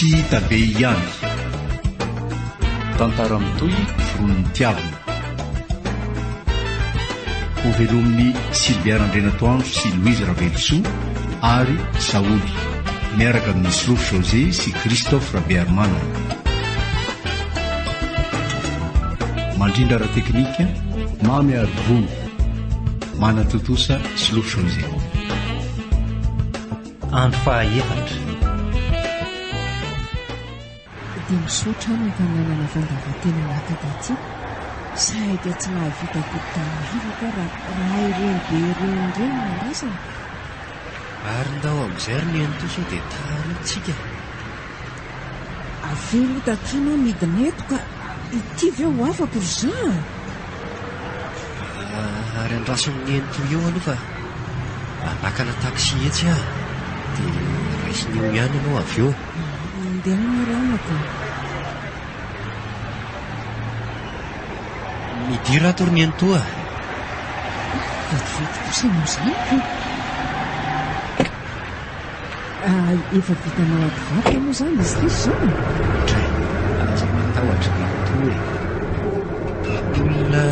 Tsy hita be ihany. Tantara mitohy foronon'i Tiavina. Hovelomin'i Sylvia Randrianatoandro sy Louise Ravelosoa ary Saholy, miaraka amin'i Solofo José sy Christophe Rabearimanana. Mandrindra ara-teknika, Mamy Arivony. Manatontosa Solofo José. Andro fahaefatra. Dia misaotra anaka nanana fandavan-tena naka taty. Saika tsy nahavita tokontany miavaka aho raha raha ireny be ireny ireny no andrasana. Ary ndao amin'izay ry nenitoa sao dia tara eo tsika. Avia aloha taty ianao midina eto ka ity ve ho afako ry Jean a? Ary andraso ny nenitoa eo aloha fa hanakana taxi etsy aho dia raisiny eo ihany ianao avy eo. Mandehana ary anaka. Midira ato ry nenitoa. Vetivety kosa ianao izany ko. Ah, efa vitanao ady varotra moa izany izy ity ry Jean? Dray, aza matahotra ry nenitoa e. Olona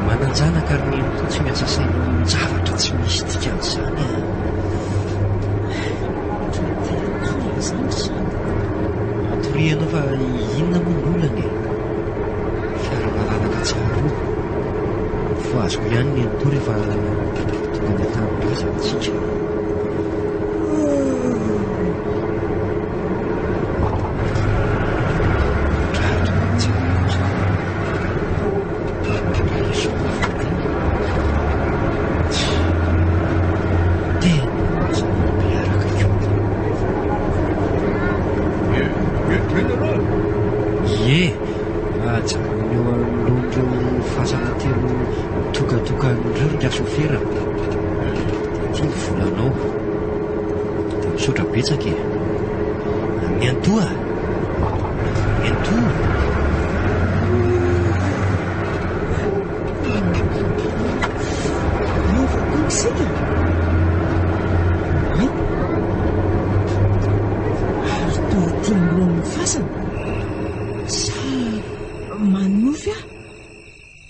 manan-janaka ry nenitoa tsy miasa saina amin-javatra tsy misy dikany izany a. Ohatran'ny te hatory izany ry Jean. Matoria ianao fa inona moa ny olana e? Fiara malalaka tsara io. Voazoko ihany nenitoa rehefa tonga any an-tanindrazana isika. Tratra tsara kosa. Raiso Tena mazava be araka ko. Ie, ajanony eo anoloan'ireo fasana telo mitokatokana ireo ry ingahy sôfera. Dia ity ny volanao. Dia misaotra betsaka e. Miantoha! Miantoha! Efa tonga isika. Hay. Ary toa ety anoloan'ny fasana. Sa manonofy aho?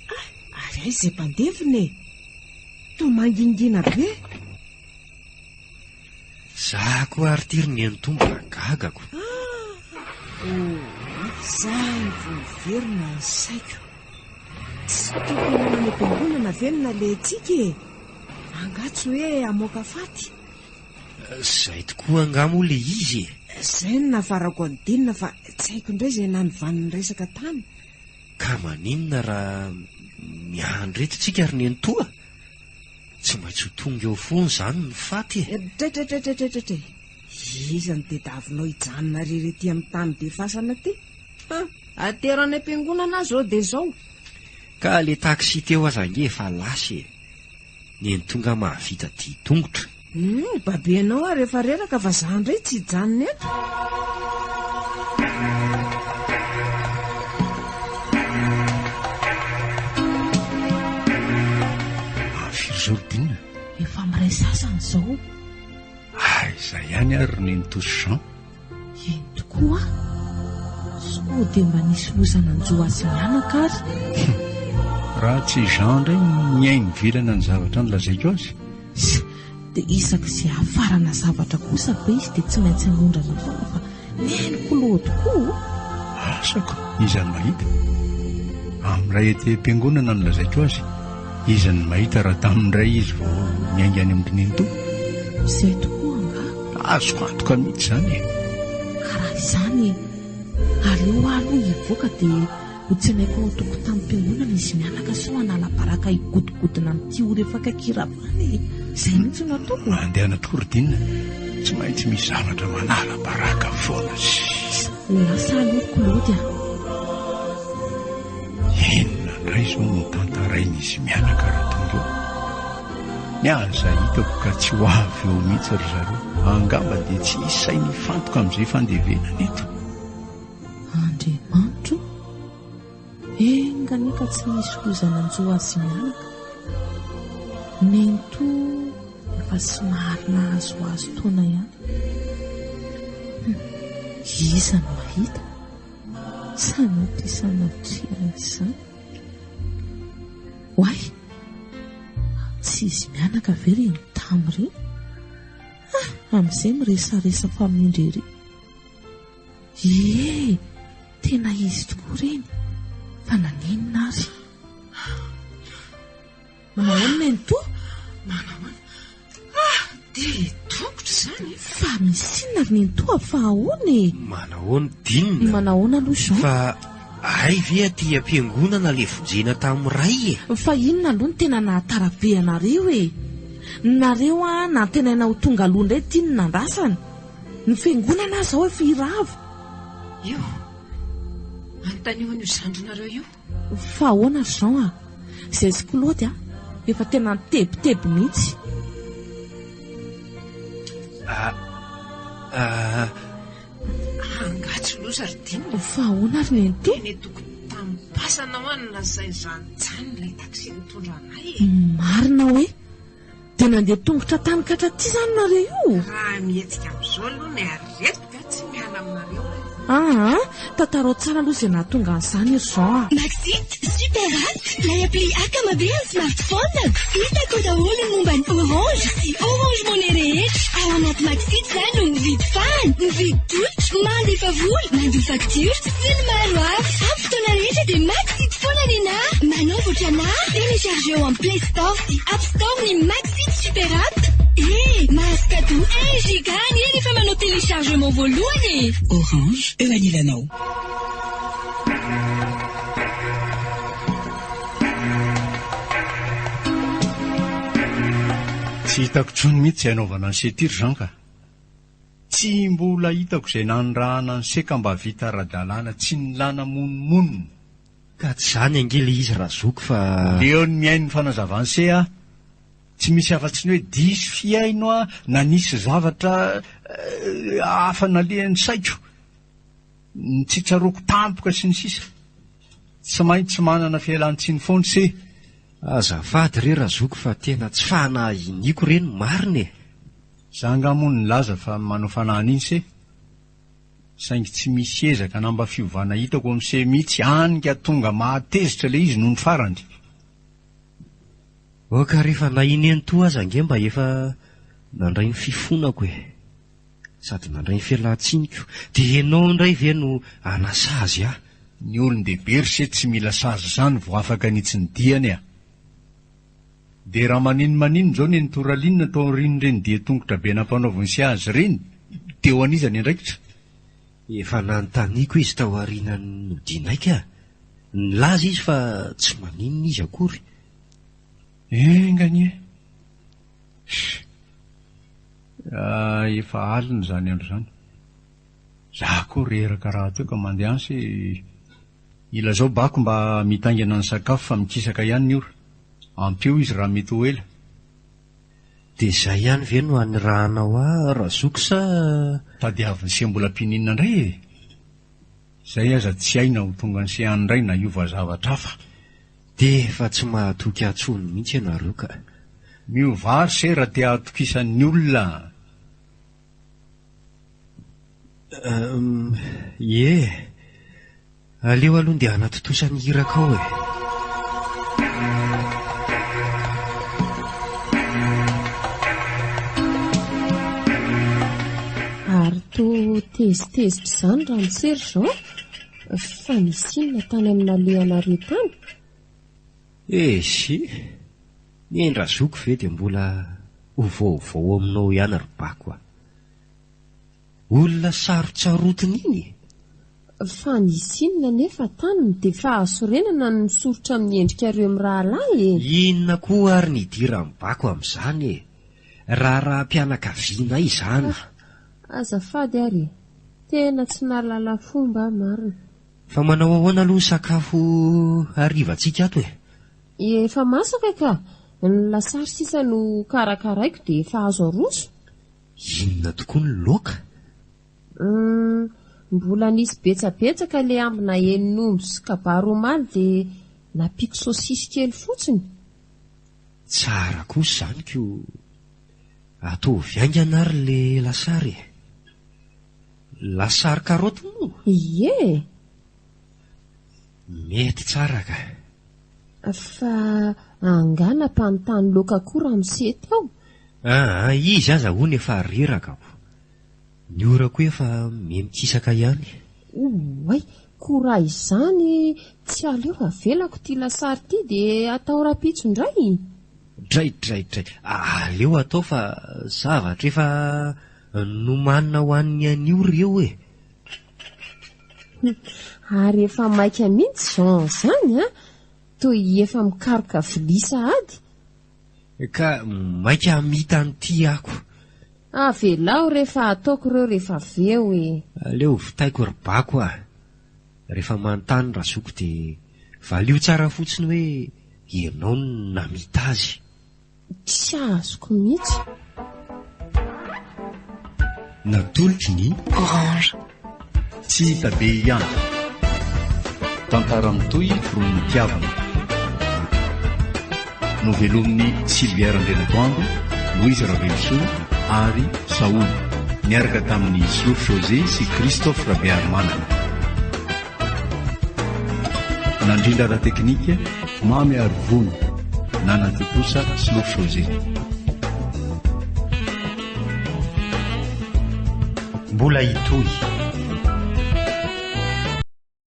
Ah, ary aiza izay mpandevina e? Toa mangingina be. Za koa ary ty ry nenitoa mba gagako. Ah, oh, izany vao miverina ny saiko. Tsy tokony ho any am-piangonana ve no nalehantsika e? Angaha tsy hoe hamoaka faty? Zay tokoa angaha moa le izy e? Zay no nahafarako an'i Dina fa tsy haiko indray izay nanovany ny resaka tany. Ka maninona raha miandry eto tsika ry nenitoa? Tsy maintsy ho tonga eo foana izany ny faty e! Tretretretretretre! Iza no tediavinao hijanona irery ety amin'ny tany be fasana ity? Ha! Atero any am-piangonana aho izao dia izao! Ka le taxi teo aza ange efa lasa e! Nenitoa nga mahavita dia tongotra. Hum, babenao aho rehefa reraka fa za indray tsy hijanona eto. Firy izao ry Dina? Efa miray sasany izao. Aiza ihany ary ry Nenitoa sy Jean? Eny tokoa. Sao dia mba nisy loza nanjo azy mianaka ary? Raha tsy Jean indray no nihaino vilana ny zavatra nolazaiko azy. Dia isaky izay hafarana zavatra kosa ve izy dia tsy maintsy hanondrana foana fa neniko loha tokoa o! Asako, iza no mahita? Amin'ilay ety am-piangonana no lazaiko azy. Iza no mahita raha tamin'indray izy vao niainga any amin-dry nenitoa? Izay tokoa angaha? Azoko antoka mihitsy izany e! Ka raha izany, aleo aho aloha hivoaka dia ho tsenaiko ao an-tokotanim-piangonana izy mianaka sao hanala baraka higodogodona amin'ity ora efa akaiky hiravana e! Izay mihitsy no ataoko. Mandehana tokoa ry Dina, tsy maintsy misy zavatra manala baraka foana. Lasa aloha ry Claude a! Inona indray izao no tantarain'izy mianaka raha tonga eo? Ny aza hitako ka tsy ho avy eo mihitsy ry zareo. Angamba dia tsy hisy saina hifantoka amin'izay fandevenana eto. Andriamanitro o! Enga anie ka tsy nisy loza nanjo azy mianaka. Nenitoa efa somary nahazoazo taona ihany. Hum! Iza no mahita? Sanatria sanatria izany. Oay! Tsy izy mianaka ve ireny tamy ireny? Ah! Amin'izay miresaresa famindra ery. Ie! Tena izy tokoa ireny. Fa naninona ary? Manao ahoana nenitoa? Manao ahoana? Ah! Dia tongotra izany e! Fa misy inona ry nenitoa fa ahoana e? Manao ahoana Dina? Manao ahoana aloha Jean? Fa hay ve aty am-piangonana le vonjena tamin'ny Ray e? Fa inona aloha no tena nahatara be anareo e? Nareo an nantenaina ho tonga aloha indray ity no nandrasana. Ny fiangonana aza ao efa hirava. Io! Anontanio an'io zandrinareo io. Fa ahoana ry Jean a? Izay sy Claude a, efa tena nitebiteby mihitsy. Ah, ah. Angaha tsy loza ry Dina? Fa ahoana ry Nenitoa? Teny an-tokotanim-pasana hoa no lazain'i Jean ilay taxi nitondra anay e. Marina hoe? Dia nandeha tongotra tany ka hatraty izany nareo io? Raha mihetsika amin'izao aloha ny aretiko a, tsy miala aminareo aho. Aa, tantarao tsara aloha izay nahatonga an'izany ry Jean a. Maxit, super app, ilay appli akama be amin'ny smartphone-ko. Hitako daholo ny momba ny Orange sy Orange Money rehetra. Ao anaty Maxit za no mividy fahana, mividy tolotra, mandefa vola, mandoa facture, sy ny maro hafa. Amin'ny fotoana rehetra dia Maxit foana nenà. Manaova ohatranà, téléchargeo amin'ny Play Store sy App Store ny Maxit Super App. Eh! Mahazo cadeau un giga anie rehefa manao téléchargement voalohany e! Orange, eo anilanao. Tsy hitako intsony mihitsy izay hanaovana an'i Sety ry Jean ka. Tsy mbola hitako izay nanirahana an'i Se ka mba vita ara-dalàna tsy nilana monomonona. Ka tsy izany ange ilay izy razoky fa. Leo ny mihaino ny fanazavan'i Se aho. Tsy misy afa-tsy ny hoe diso fihaino aho na nisy zavatra hafa nalehan'ny saiko. Ny tsy tsaroako tampoka sy ny sisa. Tsy maintsy manana fialan-tsiny foana se. Azafady re razoky fa tena tsy fanahy iniako re ny marina e! Za angaha moa nilaza fa manao fanahy an'iny se? Saingy tsy misy ezaka na mba fiovana hitako amin'ny se mihitsy hany ka tonga mahatezitra ilay izy nony farany. Ok ary efa na i nenitoa aza ange mba efa nandray ny fifonako e! Sady nandray ny fialan-tsiniko, dia ianao indray ve no hanasazy ahy? Ny olon-dehibe ry se tsy mila sazy izany vao afaka ny tsy ny diany a! Dia raha manino manino izao nenitoa Raline tao aorian'ireny dian-tongotra be nampanaovin'i se azy ireny, dia ho an'iza ny andraikitra? Efa nanontaniako izy tao aorianan'ny nodianay ka! Nilaza izy fa tsy maninona izy akory. Enga anie! Sh! Ah, efa alina izany andro izany. Za koa reraka rahateo ka mandeha any se ilazao Bako mba mitaingina ny sakafo fa mikisaka ihany ny ora. Ampio izy raha mety ho ela. Dia izay ihany ve no anirahanao ahy Razoky sa. Tadiavin'i se mbola mpininona indray e! Izay aza tsy hay na ho tonga an'i se any indray na hiova zavatra hafa. Dia efa tsy mahatoky ahy tsony mihitsy ianareo ka. Miovà ry se raha te hahatokisan'ny olona a! Humm, ie. Aleo aloha ndeha hanatontosa ny iraka ao e. Ary toa tezitezitra izany ramose ry Jean? Fa nisy inona tany amin'ny nalehanareo tany? Ezy! Ny ain-dRazoky ve dia mbola ho vaovao aminao ihany ry Bako a! Olona sarotsarotiny iny e! Fa nisy inona anefa tany no dia fahasorenana no misoritra amin'ny endrikareo mirahalahy e? Inona koa ary ny idiran'i Bako amin'izany e? Raharaham-pianakavianay izany. Ah! Azafady ary e! Tena tsy nahalala fomba aho marina. Fa manao ahoana aloha ny sakafo harivantsika ato e? Efa masaka ka! Ny lasary sisa no karakaraiko dia efa azo aroso. Inona tokoa ny laoka? Humm, mbola nisy betsabetsaka ilay ambina henin'omby sy kabaro omaly dia nampiako saosisy kely fotsiny. Tsara kosa izany ko! Ataovy haingana ary ilay lasary e! Lasary karaoty moa? Ie! Mety tsara ka. Fa angaha nampanontany loaka koa ramose teo? Aa, izy aza hono efa reraka ko. Ny ora koa efa miha-mikisaka ihany. Oay, koa raha izany tsy aleo avelako ity lasary ity dia atao rahampitso indray? Dray dray dray, aleo atao fa zavatra efa nomanina ho an'ny anio ireo e. Ary efa maika mihitsy Jean izany an! Toy efa mikaroka vilia sahady. Ka maika hamita an'ity ako. Avelao re fa ataoko ireo rehefa avy eo e. Aleo vitaiko ry bako a! Rehefa manontany razoky dia valio tsara fotsiny hoe ianao no namita azy. Tsy azoko mihitsy. Natolotry ny. Orange. Tsy hita be ihany. Tantara mitohy foronin'ny-tiavina. Novelomin'i Sylvia Randrianatoandro, Louise Ravelosoa ary Saholy, niaraka tamin'i Solofo José sy Christophe Rabearimanana. Nandrindra ara-teknika, Mamy Arivony, nanatontosa Solofo José. Mbola hitohy.